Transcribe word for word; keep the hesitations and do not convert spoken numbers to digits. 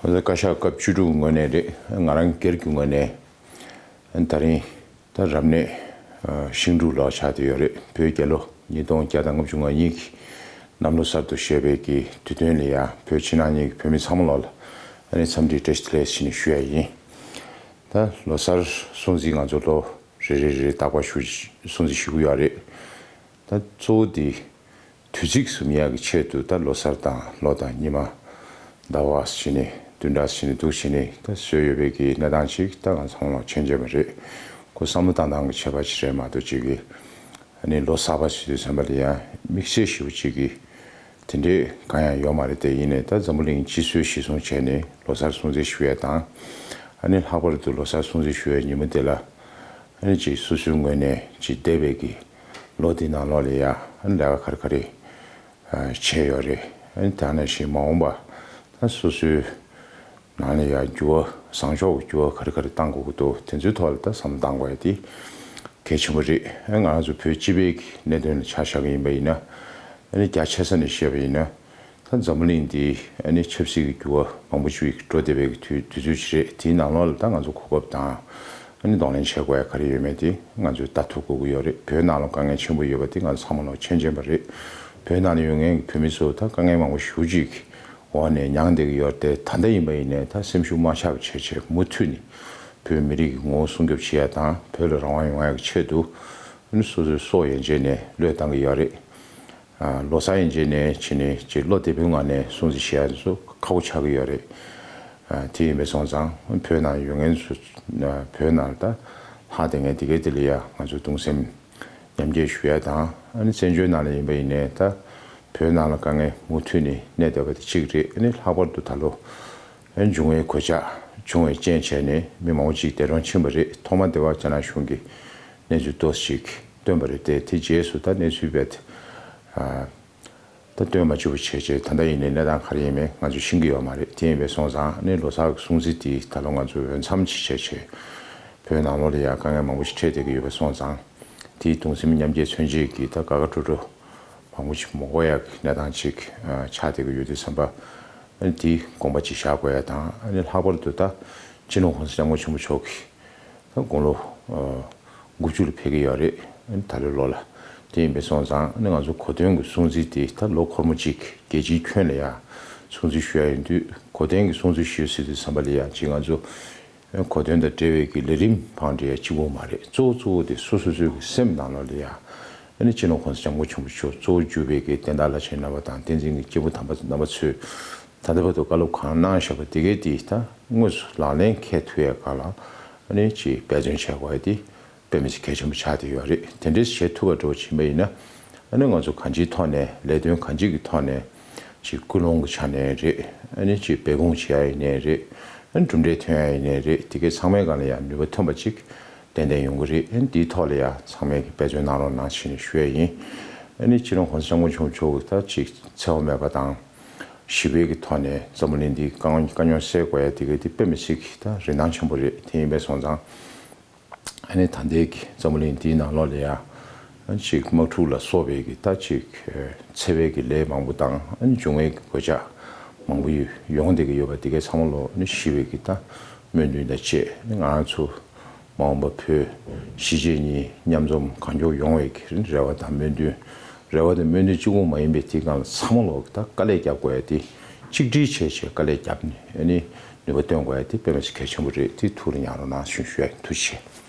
ད་བཀའ་ཤག་སྐབས་བཅུ་དྲུག་ངོས་ནས་རེད། ང་རང་སྒེར་གྱི་ངོས་ནས་ད་རིང་ད་རབ་གནས་ཤིང་འབྲུག་ལོ་ཆགས་བསྡད་ཡོད་རེད། བོད་རྒྱལ་ལོ་ཉིས་སྟོང་བརྒྱ་དང་ལྔ་བཅུ་ང་གཉིས་ཀྱི་གནམ་ལོ་གསར་དུ་བཞད་པའི་གི་དུས་སྟོན་ལ་ཡ་བོད་ཕྱི་ནང་གཉིས་ཀྱི་བོད་མི་ཚང་མ་ལོག་ལ་ཨ་ནི་འཚམས་འདྲི་བཀྲ་ཤིས་བདེ་ལེགས་ཞུ་ནས་ཞུ་ཡ་ཡིན། ད་ལོ་གསར་སྲུང་བརྩི་ང་ཚོ་ལོ་རེ་རེ་རེ་རྟག་པར་ཞུ་སྲུང་བརྩི་ཞུ་གི་ཡོད་རེད། ད་གཙོ་བོ་དེ་དུས་ཚིགས་སུ་མི་ཡག་གི་ཆེད་དུ་ད་ལོ་གསར་དང་ལོ་དང་ཉི་མ་ཟླ་བ་བྱས་ནས་བདུན་ཕྲག་བྱས་ནས་འདུག་བྱས་ནས་ད་བཟོས་ཡོད་པའི་གི་གནས་སྟངས་ཅིག་ད་ང་ཚང་མ་མཁྱེན་མཁྱེན་པ་རེད། ཁོ་བསམ་བློ་བཏང་སྟངས་ཀྱི་ཁྱད་པར་ཅིག་རེད་མ་གཏོགས་ཅིག་གི་ཨ་ནི་ལོ་གསར་པ་ཟེར་དུས་ཙམ་པ་ལ་ཡང་དམིགས་བསལ་ཞེ་པོ་ཅིག་གི་དེ་འདྲས་གང་ཡང་ཡོད་མ་རེད། དེ་ཡིན་ནའི་ད་འཛམ་བུ་གླིང་སྤྱི་སྲོལ་གཞིར་བཟུང་བྱས་ནས་ལོ་གསར་སྲུང་བརྩི་ཞུ་ཡས་དང་། ཨ་ནི་ལྷག་པར་དུ་ལོ་གསར་སྲུང་བརྩི་ཞུ་ཡས་ཉིན་མོ་དེ་ལ་ཨ་ནི་ཅིག་སོ་སོའི་ངོས་ནས་ཅིག་འདས་པའི་གི་ལོ་དེའི་ནང་ལོགས་ལ་ཡ་ཨ་ནི་ལས་ཀ་ག་རེ་ག་རེ་བྱས་ཡོད་རེད། ཨ་ནི་དེ་ནང་བཞིན་མ་འོངས་པ་ད་སོ་སོའི་ནང་ལ་ཡ་འགྱུར་བ་བཟང་ཕྱོགས་ཀྱི་འགྱུར་བ་ག་རེ་ག་རེ་གཏང་དགོས་ཀྱི་འདུག་དེ་ཚོའི་ཐོག་ལ་ད་བསམ་བློ་གཏང་དགོས་ཡ་དེ་གལ་ཆེན་པོ་རེད། ཨ་ང་རང་ཚོ་བོད་སྤྱི་པའི་གི་གནད་དོན་ལ་ཆ་བཞག་གི་ཡིན་པ་ཡིན་ན། ཨ་ནི་རྒྱ་ཆེ་ས་ནས་བཤད་པ་ཡིན་ན། ད་འཛམ་བུ་གླིང་འདི་ཨ་ནི་ཆབ་སྲིད་ཀྱི་འགྱུར་བ་མང་པོ་ཞིག་འགྲོ་བསྡད་པའི་དུས་དུས་ཚོད་ཅིག་རེད། དེའི་ནང་ལོགས་ལ་ད་ང་ཚོ་གོ་སྐབས་དང་ཨ་ནི་གདོང་ལེན་བྱེད་དགོས་ཡ་ག་རེ་ཡོད་མེད་དེ་ང་ཚོས་ལྟ་ཐུབ་དགོས་ཀྱི་ཡོད་རེད། བོད་ནང་ལ་དཀའ་ངལ་ཆེན་པོ་ཡོད་པ་དེ་ང་ཚོ་ཚང་མ་ལོག་མཁྱེན་མཁྱེན་པ་རེད། བོད་ནང་ལ་ཡོད་མཁན་གྱི་བོད་མི་ཚོ་ད་དཀའ་ངལ་མང་པོ་ཞེ་པོ་ཅིག་འོག་ནས་མྱངས་བསྡད་ཀྱི་ཡོད་རེད་དེ། ད་ལྟ་ཡིན་པ་ཡིན་ནའི་ད་སེམས་ཤུགས་མ་ཆག་པ་བྱས་བྱས་མུ་མཐུད་ནས་བོད་མི་རིགས་ཀྱི་ངོ་བོ་སྲུང་སྐྱོབ་བྱེད་ཡ་དང་བོད་ལ་རང་དབང་ཡོང་ཡ་གི་ཆེད་དུ་ཨ་ནི་སོ་སོའི་སྲོག་ཡན་ཆད་ནས་བློས་བཏང་གི་ཡོད་རེད། ལོ་གསར་ཡན་ཆད་ནས་བྱས་ནས་ཅིག་བློ་བདེ་པོའི་ངང་ནས་སྲུང་བརྩི་བྱེད་ཡ་ཚོ་ཁག་པོ་ཆགས་ཀྱི་ཡོད་རེད། དེ་ཡིན་པས་སོང་ཙང་བོད་ནང་ཡོད་མཁན་ཚོ་བོད་ནང་ད་ལྷག་བསྡད་མཁན་དེ་གའི་དེ་ལ་ཡ་ང་ཚོ་གདུང་སེམས་མཉམ་སྐྱེད་ཞུ་ཡ་དང་ཨ་ནི་བཙན་བྱོལ་ནང་ལ་ཡིན་པ་ཡིན་ནའི་ད་བོད་ནང་ལ་དཀའ་ངལ་མུ་མཐུད་ནས་གནས་བསྡད་པ་དེ་གཅིག་རེད། ཨ་ནི་ལྷག་པར་དུ་ད་ལོ་ཨ་ནི་འབྱུང་བའི་གོད་ཆག་བྱུང་བའི་རྐྱེན་བྱས་ནས་མི་མང་པོ་ཅིག་འདས་གྲོངས་ཕྱིན་པ་རེད། ཐོག་མ་དེ་བ་རྒྱ་ནག་གཞུང་གིས་གནས་ཚུལ་ཏོག་ཙམ་ཅིག་བཏོན་པ་རེད་དེ། དེ་རྗེས་སུ་ད་གནས་ཚུལ་རྦད་ཨ་ད་བཏོན་མ་བཅུག་པ་བྱས་བྱས་ད་ལྟ་ཡིན་ནའི་གནས་སྟངས་ག་རེ་ཡིན་མིན་ང་ཚོས་ཤེས་ཀྱི་ཡོད་མ་རེད། དེ་ཡིན་པས་སོང་ཙང་ཨ་ནི་ལོ་གསར་གྱི་སྲུང་བརྩི་དེ་ད་ལོ་ང་ཚོས་འོས་འཚམ་ཅིག་བྱས་བྱས་བོད་ནང་ལོགས་ལ་ཡ་དཀའ་ངལ་མང་པོ་ཞིག་འཕྲད་བསྡད་ཀྱི་ཡོད་པས་སོང་ཙང་དེའི་གདུང་སེམས་མཉམ་སྐྱེད་མཚོན་བྱེད་ཀྱི་ད་དགའ་དགའ་སྤྲོ་སྤྲོ་མང་པོ་ཞིག་མ་དགོས་ཡ་གི་གནས་སྟངས་ཅིག་ཨ་ཆགས་བསྡད་ཀྱི་ཡོད་དུས་ཙམ་པ། ཨ་ནི་དེའི་དགོངས་པ་ཅིག་བཞག་དགོས་ཡ་དང་ཨ་ནི་ལྷག་པར་དུ་ད་སྤྱི་ནོར་གོང་ས་སྐྱབས་མགོན་ཆེན་པོ་མཆོག་གིས་ད་དགུང་ལོ་ཨ་དགུ་བཅུ་ལ་ཕེབས་ཀྱི་ཡོད་རེད། ཨ་ནི་ད་ལོའི་ལོ་ལ། དེ་ཡིན་པས་སོང་ཙང་ཨ་ནི་ང་ཚོ་གོ་སྟོན་གྱི་སྲུང་བརྩི་དེ་ད་ལོ་འཁོར་མོ་གཅིག་རྒྱལ་སྤྱིའི་ཁྱོན་ལ་ཡ་སྲུང་བརྩི་ཞུ་ཡ་ཡིན་དུས་གོ་སྟོན་གྱི་སྲུང་བརྩི་ཞུ་ཟེར་དུས་ཙམ་པ་ལ་ཡ་ཅིག་ང་ཚོ་གོ་སྟོན་དང་འབྲེལ་བའི་གི་ལས་རིམ་བང་སྒྲིག་ཡ་གཅིག་པོ་མ་རེད། གཙོ་བོ་གཙོ་བོ་དེ་སོ་སོ་སོའི་གི་སེམས་ནང་ལོགས་ལ་ཡ་ཨ་ནི་སྤྱི་ནོར་གོང་ས་སྐྱབས་མགོན་ཆེན་པོ་མཆོག་གཙོ་བོ་གྱུར་པའི་གི་བསྟན་བདག་བླ་ཆེན་རྣམ་པ་དང་བསྟན་འཛིན་གྱི་སྐྱེས་བུ་དམ་པ་རྣམ་པ་ཚོས་ད་ལྟ་བར་དུ་བཀའ་སློབ་གང་གནང་བཞག་པ་དེ་གའི་དེ་ད་དངོས་སུ་ལག་ལེན་འཁེལ་ཐུབ་ཡ་སྒང་ལ་ཨ་ནི་ཅིག་འབད་བརྩོན་བྱེད་དགོས་ཡ་དེ་དཔེ་མི་སྲིད་གལ་ཆེན་པོ་ཆགས་བསྡད་ཡོད་རེད། དེ་འདྲས་བྱེད་ཐུབ་པ་འདྲ་བོ་ཕྱིན་པ་ཡིན་ན་ཨ་ནི་ང་ཚོ་གང་ཅིའི་ཐོག་ནས་ལས་དོན་གང་ཅིའི་ཐོག་ནས་ཅིག་ཀུན་སློང་གི་ཆ་ནས་རེད། ཨ་ནི་ཅིག་འབད་འབུངས་བྱེད་ཡ་ཡིན་ནའི་རེད། ཨ་ནི་གྲུབ་འབྲས་ཐོན་ཡ་ཡིན་ནའི་རེད། དེ་གའི་ཚང་མའི་སྒང་ལ་ཡང་ནུས་པ་ཐོན་པ་ཅིག་ཏན་ཏན་ཡོང་གི་རེད། ཨ་ནི་དེའི་ཐོག་ལ་ཡང་ཚང་མས་ཀྱི་འབད་བརྩོན་གནང་རོགས་གནང་ཞེས་ནས་ཞུ་ཡ་ཡིན། ཨ་ནི་སྤྱི་ནོར་གོང་ས་སྐྱབས་མགོན་ཆེན་པོ་མཆོག་གིས་ད་ཅིག་འཚེ་བ་མེད་པ་དང་ཞི་བའི་གི་ཐོག་ནས་འཛམ་བུ་གླིང་འདིའི་དཀའ་དཀའ་རྙོག་སེལ་དགོས་ཡ་དེ་གའི་དེ་དཔེ་མི་སྲིད་ཀྱི་ད་རིན་ཐང་ཆེན་པོ་རེད། དེ་ཡིན་པས་སོང་ཙང་ཨ་ནི་ད་ལྟའི་གི་འཛམ་བུ་གླིང་འདིའི་ནང་ལོགས་ལ་ཡང་ཅིག་དམག་འཁྲུག་ལ་སོགས་པའི་གི་ད་ཅིག་འཚེ་བའི་གི་ལས་མང་པོ་དང་ཨ་ནི་འབྱུང་བའི་གི་གོད་ཆག་མང་པོ་ཡོད་ཡོང་བསྡད་ཀྱི་ཡོད་པ་དེ་གའི་ཚང་མ་ལོ་ཨ་ནི་ཞི་བའི་གི་ད་སྨོན་འདུན་དང་བཅས་ཨ་ནི་ང་རང་ཚོ་མ་འོངས་པ་བོད་གཞིས་བྱེས་གཉིས་མཉམ་འཛོམས་གང་མགྱོགས་ཡོང་བའི་གི་རེ་བ་དང་སྨོན་འདུན། རེ་བ་དང་སྨོན་འདུན་གཅིག་པུ་མ་ཡིན་པའི་དེའི་སྒང་ལ་ཚང་མ་ལོག་ད་དཀའ་ལས་རྒྱབ་དགོས་ཡ་དེ་གཅིག་སྒྲིལ་བྱས་བྱས་དཀའ་ལས་རྒྱབ་ནས་ཨ་ནི་ནུས་པ་བཏོན་དགོས་ཡ་དེ་དཔེ་མི་སྲིད་གལ་ཆེན་པོ་རེད། དེ་ཐུགས་ལ་ཉར་རོགས་གནང་ཞུ་ཞུ་ཡ་ཡིན། ཐུགས་རྗེ་ཆེ།